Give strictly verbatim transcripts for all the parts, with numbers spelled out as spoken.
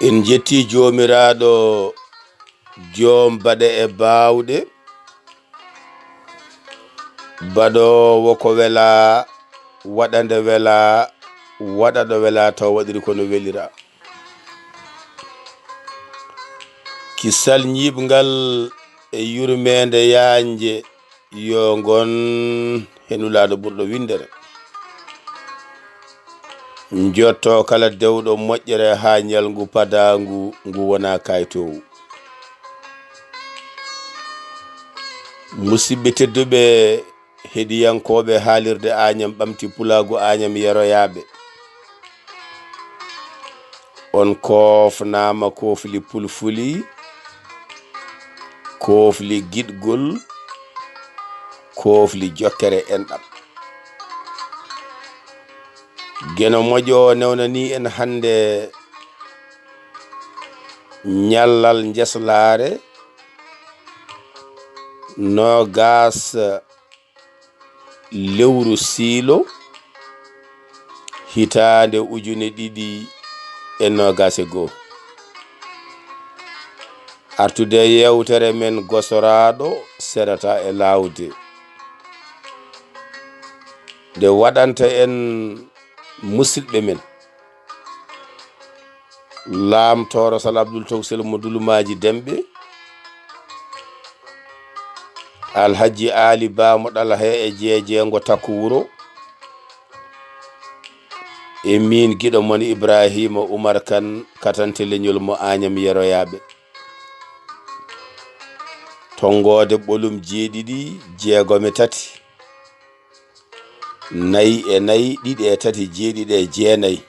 En njetti Joomiraaɗo, joom baɗe e baawɗe, baɗoowo ko welaa, waɗa nde welaa, waɗa ɗo welaa, taw waɗiri ko no welira. Kisal ñiiɓngal e yurmeende yaajnde yo ngon he Nulaaɗo ɓurɗo winndere. Njotto kala dewɗo moƴƴere haa ñalngu padaangu ngu wona kaytoowu. Musidɓe tedduɓe, heɗiyankooɓe haalirde Añam Ɓamti Pulaagu Añam Yeroyaaɓe, on koofnaama koofli pulfuli, koofli giɗgol, koofli jokkere enɗam. Geno Moƴƴo newnanii en hannde ñallal njeslaare, noogaas lewru siilo, hitaande ujune ɗiɗi e noogaas e goo. Artude e yeewtere men gosoraaɗo serata e laawde, nde waɗanta en musidɓe men. Laamtooro Sal Abdul Toksel mo Dulumaaji Demɓe, Alhajji Aali Ba mo Ɗalha e Jeejeengo Takko Wuro, e miin giɗo mon Ibraahiima Umar Kan, katante leñol mo Añam Yeroyaaɓe. Tonngoode ɓolum jeeɗiɗi, jeegom e tati, nayi e nayi, ɗiɗi e tati, jeeɗiɗi e jeenayi.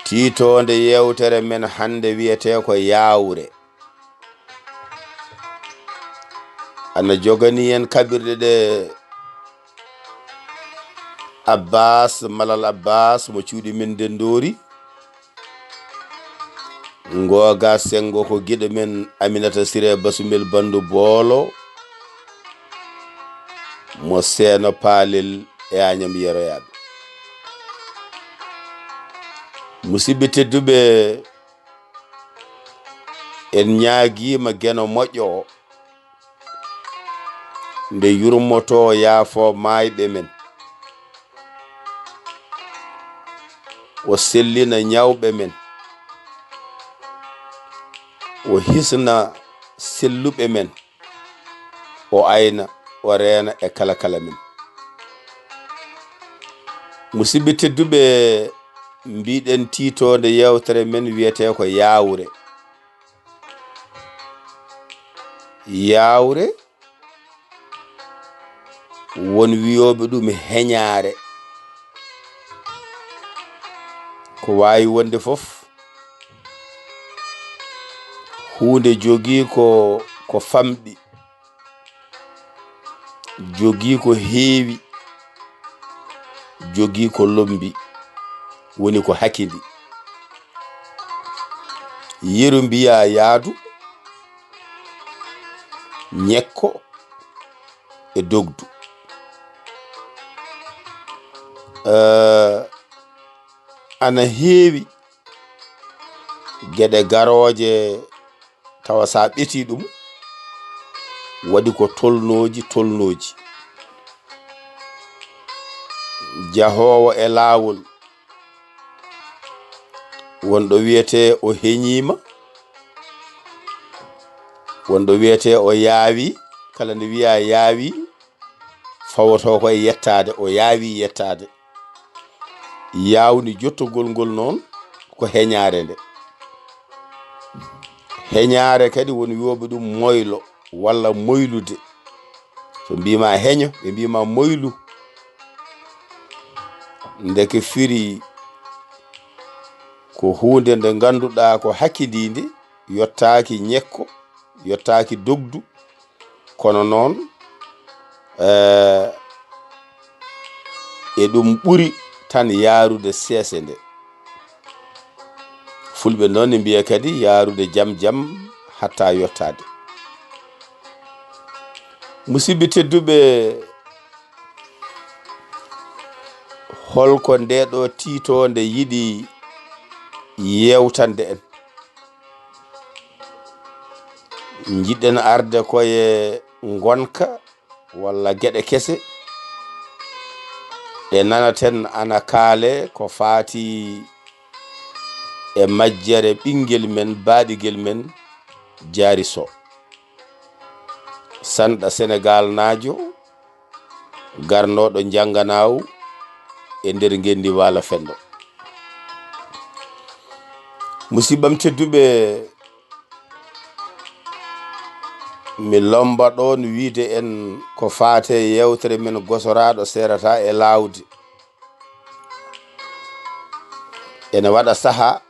Tiitoonde yeewtere men hannde wiyetee ko Yaawre. Ana joganii en kaɓirɗe ɗe Abbas, Malal Abbas mo cuuɗi men Ndenndoori. Ngooga senngo ko giɗo men Aminata Siree Basumel Banndu Boolo mo Seeno Paalel e Añam Yeroyaaɓe. Musidɓe tedduɓe, en ñaagiima Geno Moƴƴo o, nde yurmotoo yaafoo maayɓe men, o sellina ñawɓe men, o hisna selluɓe men, o ayna, o reena e kala kala men. Musidɓe tedduɓe, mbiɗen tiitoonde yeewtere men wiyetee ko Yaawre. Yaawre, won wiyooɓe ɗum heñaare. Ko waawi wonde fof, huunde jogii ko, ko famɗi, jogii ko heewi, jogii ko lombi, woni ko hakindi. Yeru mbiyaa yaadu, ñekko e dogdu. Eh, ana heewi geɗe garooje tawa so a ɓetii ɗum, waɗi ko tolnooji, tolnooji. Jahoowo e laawol, won ɗo wiyetee o heñiima, won ɗo wiyetee o yaawi. Kala nde wiyaa yaawi, fawotoo ko e yettaade, o yaawi yettaade. Yaawni jottogol ngol noon ko heñaare nde. Heñaare kadi won wiyooɓe ɗum moylo walla moylude. So mbiima heño, ɓe mbiima moylu. Ndeke firi ko huunde nde ngannduɗaa ko hakkidiinde, yottaaki ñekko, yottaaki dogdu, kono noon, eh, e ɗum ɓuri tan yaarude seese nde. Fulɓe noon ne mbiya kadi yaarude jam jam hatta yottaade. Musidɓe tedduɓe, holko nde ɗo tiitoonde yiɗi yewtande en. Njiɗɗen arde koye ngonka walla geɗe kese ɗe nanaten ana kaale ko faati e majjere ɓinngel men, baaɗigel men, Jaari Soh. Sanɗa Senegaalnaajo, garnooɗo Njannganaawu e nder ngenndi Waalo Fenndo. Musidɓam tedduɓe, mi lomba ɗoon wiide en ko faate yewtere men gosoraaɗo seerata e laawde. Ene waɗa sahaa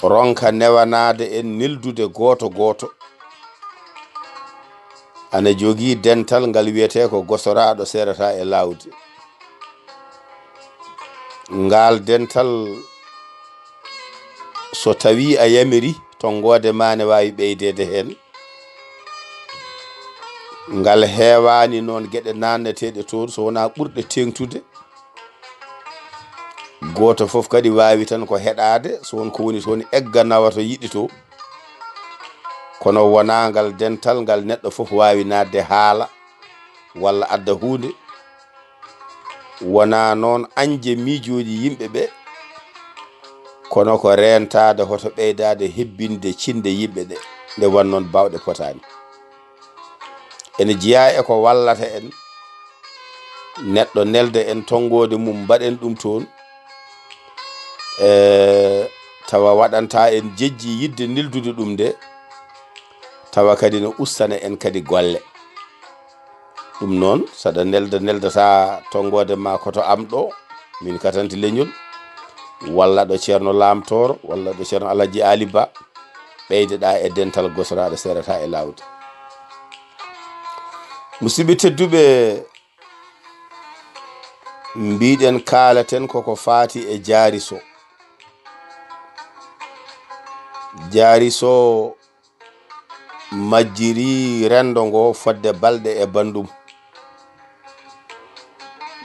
ronka newanaade en neldude gooto gooto. Ana jogii dental ngal wiyetee ko gosoraaɗo seerata e laawde. Ngaal dental, so tawii a yamiri, tonngoode ma ne waawi ɓeydeede heen. Ngal heewaani noon geɗe naanneteeɗe toon, so wonaa ɓurɗe teeŋtude. Gooto fof kadi waawi tan ko heɗaade, so won ko woni toon egga nawa to yiɗi to. Kono wonaa ngal dental ngal neɗɗo fof waawi naatde haala walla adda huunde. Wonaa noon añde miijooji yimɓe ɓe, kono ko reentaade hoto ɓeydaade hebbinde cinnde yimɓe ɗe, nde won noon baawɗe potaani. Ene jeyaa e ko wallata en, neɗɗo nelda en tonngoode mum, mbaɗen ɗum toon, e tawa waɗanta en jejji yiɗde neldude ɗum nde, tawa kadi no ustana en kadi golle. Ɗum noon, saɗa nelda, neldata tonngoode ma ko to am ɗo, min Katanti Leñol, walla ɗo Ceerno Laamtooro, walla ɗo Ceerno Alhaji Aali Ba, ɓeydeɗaa e dental gosoraaɗo seerata e laawde. Musidɓe tedduɓe, mbiɗen kaalaten koko faati e Jaari Soh. Jaari Soh majjiri renndo ngo fodde balɗe e banndum.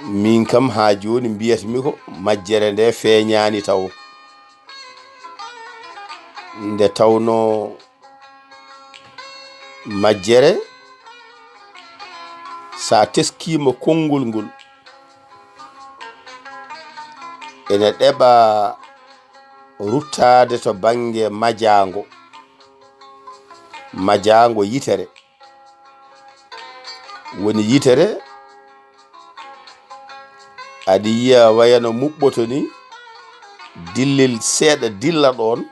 Min kam haa jooni mbiyatmi ko majjere nde feeñaani tawo. Nde tawno majjere, so a teskiima konngol ngol, ene ɗeɓa ruttaade to bannge majaango. Majaango yitere. Woni yitere, aɗa yiya wayano muɓɓoto ni, dillel seeɗa dilla ɗoon,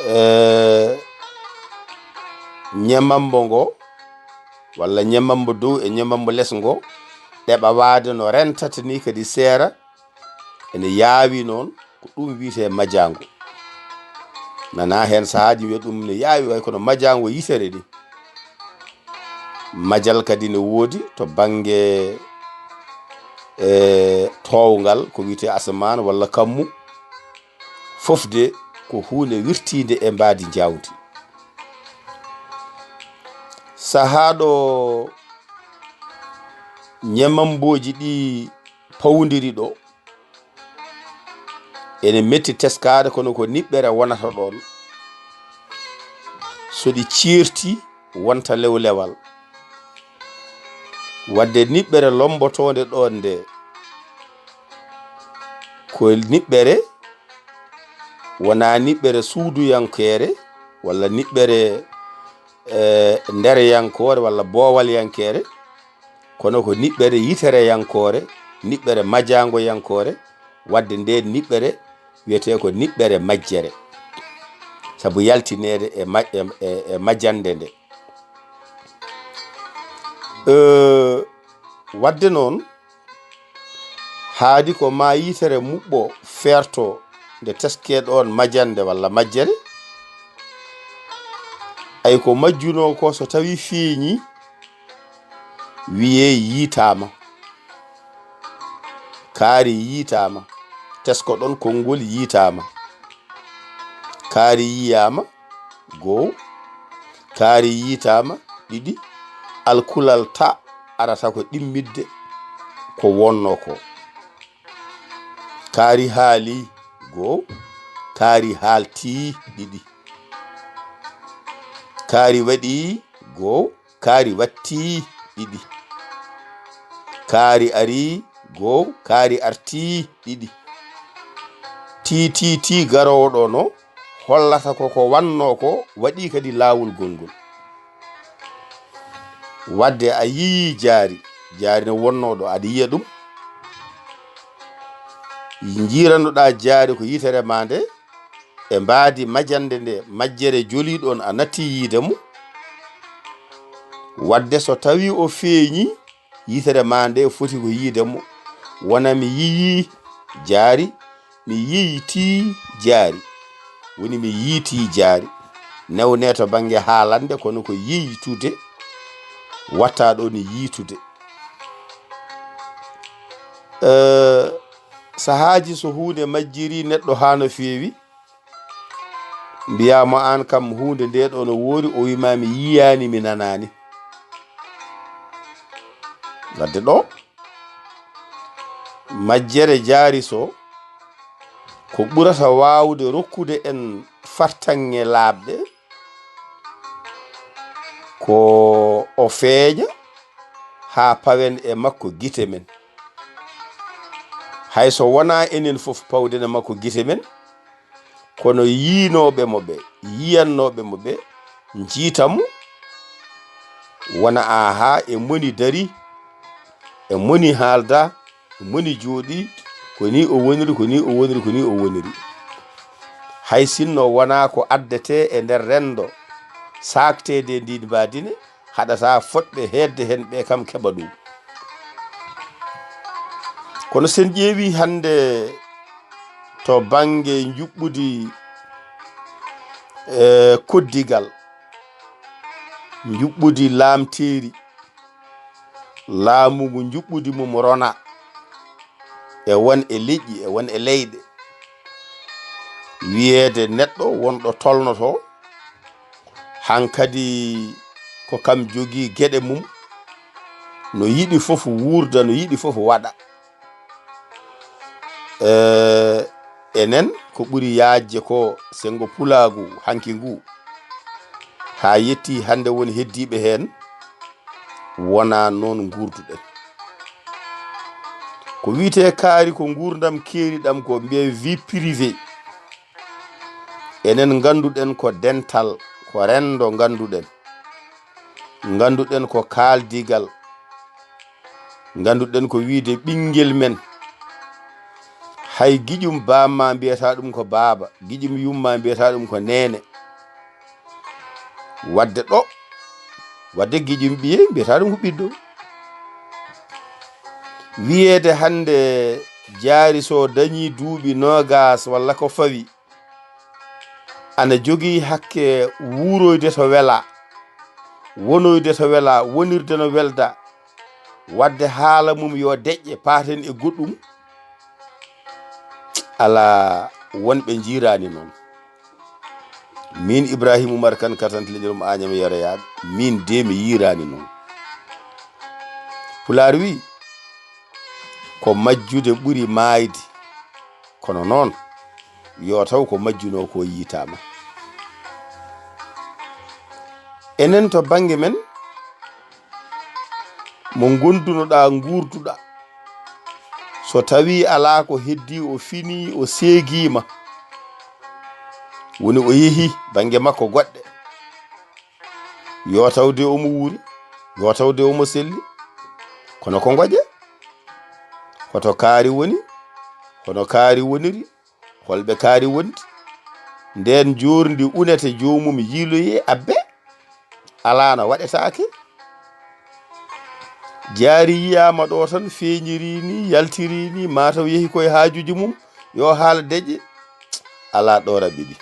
eh, ñemambo ngo, walla ñemambo dow e ñemambo les ngo, ɗeɓa waade no rentata ni kadi seera, ene yaawi noon, ko ɗum wiyetee majaango. Nana heen sahaaji wiya ɗum ne yaawi, way kono majaango yitere ni. Majal kadi ne woodi to bannge, e, toowngal, ko wiyetee asamaan walla kammu. Fof de ko huunde wirtiinde e mbaadi njawdi. Sahaa ɗo ñemambooji ɗi pawndiri ɗo, ene metti teskaade, kono ko niɓɓere wonata ɗoon. So ɗi ceerti, wonta lewlewal. Wadde niɓɓere lombotoonde ɗoon nde, ko niɓɓere, wonaa niɓɓere suuduyankeere, walla niɓɓere, eh, ndereyankoore, walla boowalyankeere, kono ko niɓɓere yitereyankoore, niɓɓere majaangoyankoore, wadde ndeen niɓɓere wiyetee ko niɓɓere majjere, sabu yaltineede e ma-, e, e, e majjannde nde. Eh, wadde noon, haadi ko maa yitere muɓɓo feerto nde teskee ɗoon majannde walla majjere. Ay ko majjunoo ko so tawii feeñii, wiyee yiitaama. Kaari yiitaama. Tesko ɗoon konngol yiitaama. Kaari yiyaama, goo. Kaari yiitaama, ɗiɗi. Alkulal ta arata ko ɗimmitde ko wonnoo ko. Kaari haalii, Goow. Kaari haaltii, ɗiɗi. Kaari waɗii, goow. Kaari wattii, ɗiɗi. Kaari arii, goow. Kaari artii, ɗiɗi. Tii, tii, tii garoowo ɗoo no hollata ko ko wannoo ko waɗii kadi laawol gongol. Wadde a yiyii jaari, jaari no wonnoo ɗoo, aɗa yiya ɗum. Njiiranoɗaa jaari ko yitere maa nde, e mbaadi majannde nde majjere jolii ɗoon a natti yiide mo. Wadde so tawii o feeñii, yitere maa nde foti ko yiide mo. Wona mi yiyii jaari, mi yiytii jaari. Woni mi yiitii jaari. Newne to bannge haalande, kono ko yiytude, watta ɗoon yiitude. Eh, sahaaji so huunde majjirii neɗɗo haa no feewi, mbiyaa mo aan kam huunde nde ɗo no woori, o wii ma mi yiyaani, mi nanaani. Wadde ɗo, majjere jaari so ko ɓurata waawde rokkude en fartaŋŋe laaɓɗe, ko o feeña haa pawen e makko gite men. Hay so wonaa enen fof pawden e makko gite men, kono yiinooɓe mo ɓe, yiyannooɓe mo ɓe, njiita mo, wona, "Aahaa, e moni darii, e moni haaldaa, e moni jooɗii, ko nii o woniri, ko nii o woniri, ko nii o woniri." Hay sinno wonaa ko addetee e nder renndo saakteede e ndiin mbaadi ne, haɗata fotɓe heedde heen ɓe kam keɓa ɗum. Kono sen ƴeewi hannde to bannge njuɓɓudi, e, koddigal, njuɓɓudi laamteeri, laamu ngu njuɓɓudi mum rona, e won e leƴƴi, e won e leyɗe, wiyeede neɗɗo wonɗo tolnoto, hankadi ko kam jogii geɗe mum, no yiɗi fof wuurda, no yiɗi fof waɗa. Eh, enen ko ɓuri yaajde ko senngo pulaagu hanki ngu, haa yetti hannde woni heddiiɓe heen, wonaa noon nguurduɗen. Ko wiyetee kaari ko nguurndam keeriɗam ko mbiyee vie privée. Enen ngannduɗen ko dental, ko renndo ngannduɗen. Ngannduɗen ko kaaldigal. Ngannduɗen ko wiyde ɓinngel men. Hay giƴum baamma mbiyata ɗum ko baaba, giƴum yumma mbiyata ɗum ko neene. Wadde ɗo, wadde giƴum ɓiye mbiyata ɗum ko ɓiɗɗo. Wiyeede hannde jaari so dañii duuɓi noogas walla ko fawi, ana jogii hakke wuuroyde to welaa, wonoyde to welaa, wonirde no weldaa, wadde haala mum yo deƴƴe, paaten e goɗɗum. Alaa, wonɓe njiiraani noon. Miin Ibrahima Umar Kan, Kartante Leñol mo Añam Yero Yaaɓe, miin de mi yiiraani noon. Pulaar wii, ko majjude ɓuri maayde. Kono noon, yo taw ko majjunoo ko yiitaama. Enen to bannge men, mo ngondunoɗaa, nguurduɗaa, so tawii alaa ko heddii, o finii, o seegiima, woni o yehii bannge makko goɗɗe, yo taw de omo wuuri, yo taw de omo selli, kono ko ngoƴe. Hoto kaari woni, hono kaari woniri, holɓe kaari wondi? Ndeen njoorndi unete joomum yiiloyee abbe, alaa no waɗetaake. Jaari yiyaama ɗo tan, feeñirii ni, yaltirii ni, maa taw yehi koye haajuuji mum, yo haala deƴƴe. Alaa ɗo raɓɓiɗi.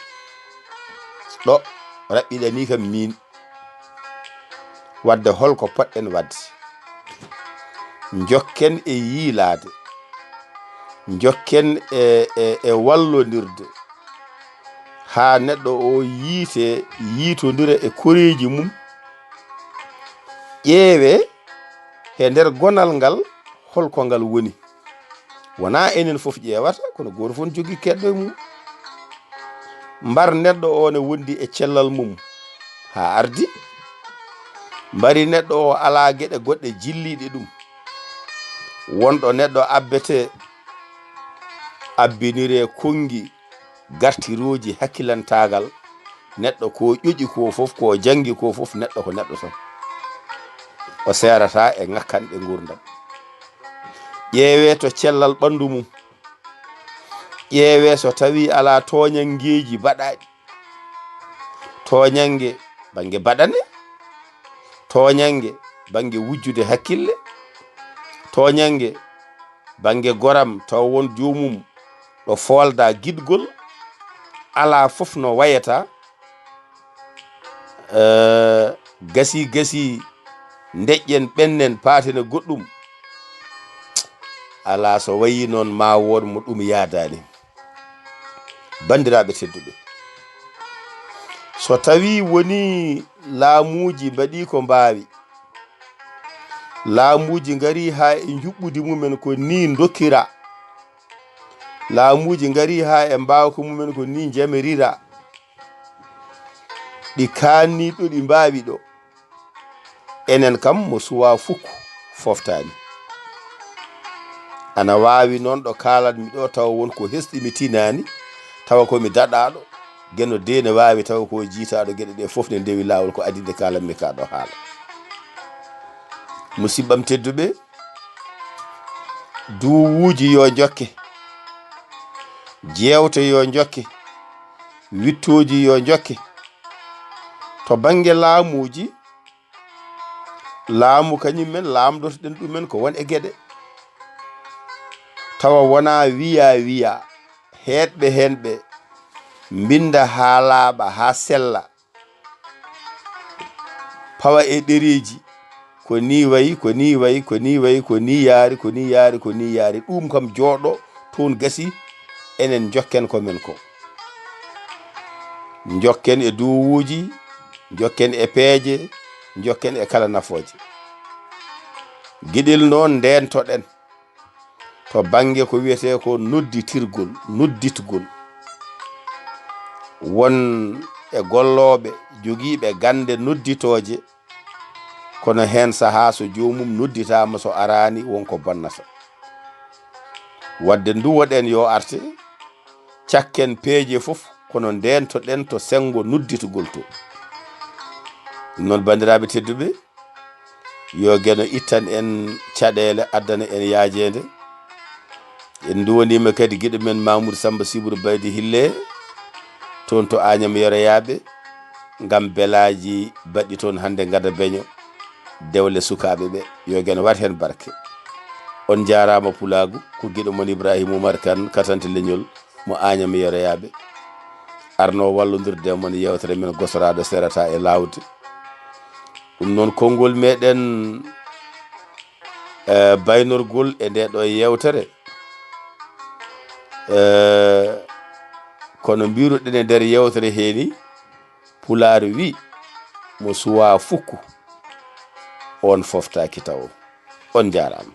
Ɗo raɓɓiɗanii kam miin. Wadde holko poɗɗen waɗde? Njokken e yiilaade. Njokken e, e, e wallondirde. Haa neɗɗo o yiite, yiitondira e koreeji mum. Ƴeewee he nder gonal ngal holko ngal woni. Wonaa enen fof ƴeewata, kono gooto fof ne jogii keɗɗo e mum. Mbar neɗɗo o ne wondi e cellal mum haa ardi. Mbari neɗɗo o alaa geɗe goɗɗe jilliiɗe ɗum. Wonɗo neɗɗo abbete, abbiniree konngi gartirooji hakkilantaagal. Neɗɗo ko ƴoƴi ko fof, ko janngi ko fof, neɗɗo ko neɗɗo tan. O seerataa e ŋakkanɗe nguurndam. Ƴeewee to cellal ɓanndu mum. Ƴeewee so tawii alaa tooñanngeeji baɗaaɗi. Tooñannge bannge baɗane, tooñannge bannge wujjude hakkille, tooñannge bannge goram taw won joomum ɗo foolda giɗgol, alaa fof no wayata. Eh, gasi, gasi, ndeƴƴen, ɓennen, paaten e goɗɗum. Alaa so wayi noon, ma wood mo ɗum yaadaani. Banndiraaɓe tedduɓe, so tawii wonii laamuuji mbaɗii ko mbaawi, laamuuji ngarii haa e njuɓɓudi mumen ko nii ndokkira, laamuuji ngarii haa e mbaawka mumen ko nii njamirira, ɗi kaanni ɗo, ɗi mbaawi ɗo. Enen kam, mo suwaa fukk foftaani. Ana waawi noon ɗo kaalatmi ɗo, tawa won ko hesɗi mi tinaani, tawa ko mi daɗaaɗo. Geno de ne waawi tawa ko jiitaaɗo, geɗe ɗe fof ne ndewi laawol, ko adii nde kaalatmi ka ɗo haala. Musiɓɓam tedduɓe, duwuuji yo njokke, jeewte yo njokke, wittooji yo njokke. To bannge laamuuji, laamu kañum men laamdotoɗen ɗumen ko won e geɗe. Tawa wonaa wiya wiya, heedɓe heen ɓe mbinnda haa laaɓa, haa sella, pawa e ɗereeji, ko nii wayi, ko nii wayi, ko nii wayi, ko nii yaari, ko nii yaari, ko nii yaari. Ɗum kam jooɗo toon gasi, enen njokken ko men ko. Njokken e duwuuji, njokken e peeje, njokken e kala nafooje. Giɗel noon ndeentoɗen to bannge ko wiyetee ko nodditirgol, nodditgol. Won e gollooɓe jogiiɓe gannde nodditooje, kono heen sahaa so joomum nodditaama, so araani won ko bonnata. Wadde nduwoɗen yo arte, cakken peeje fof, kono ndeentoɗen to senngo nodditgol to. Ɗum noon, banndiraaɓe tedduɓe, yo Geno ittan en caɗeele, addana en yaajeende. En nduwaniima kadi giɗo men Mamoudou Samba Siburu Baydi Hille, toon to Agnam Yoroyaaɓe, ngam belaaji baɗɗi toon hannde ngada beño, dewle sukaaɓe ɓe. Yo Geno wat heen barke. On njaaraama Pulaagu, ko giɗo mon Ibrahima Oumar Kane, Katante Leñol, mo Agnam Yoroyaaɓe, arno wallondirde e mon yeewtere men gosoraaɗo serata e laawde. Ɗum noon, konngol meɗen, eh, baynorgol e nde ɗo yeewtere, eh, kono mbiruɗen e nder yeewtere heeni, Pulaar wi, mo suwaa fukku, on foftaaki tawo. On njaaraama.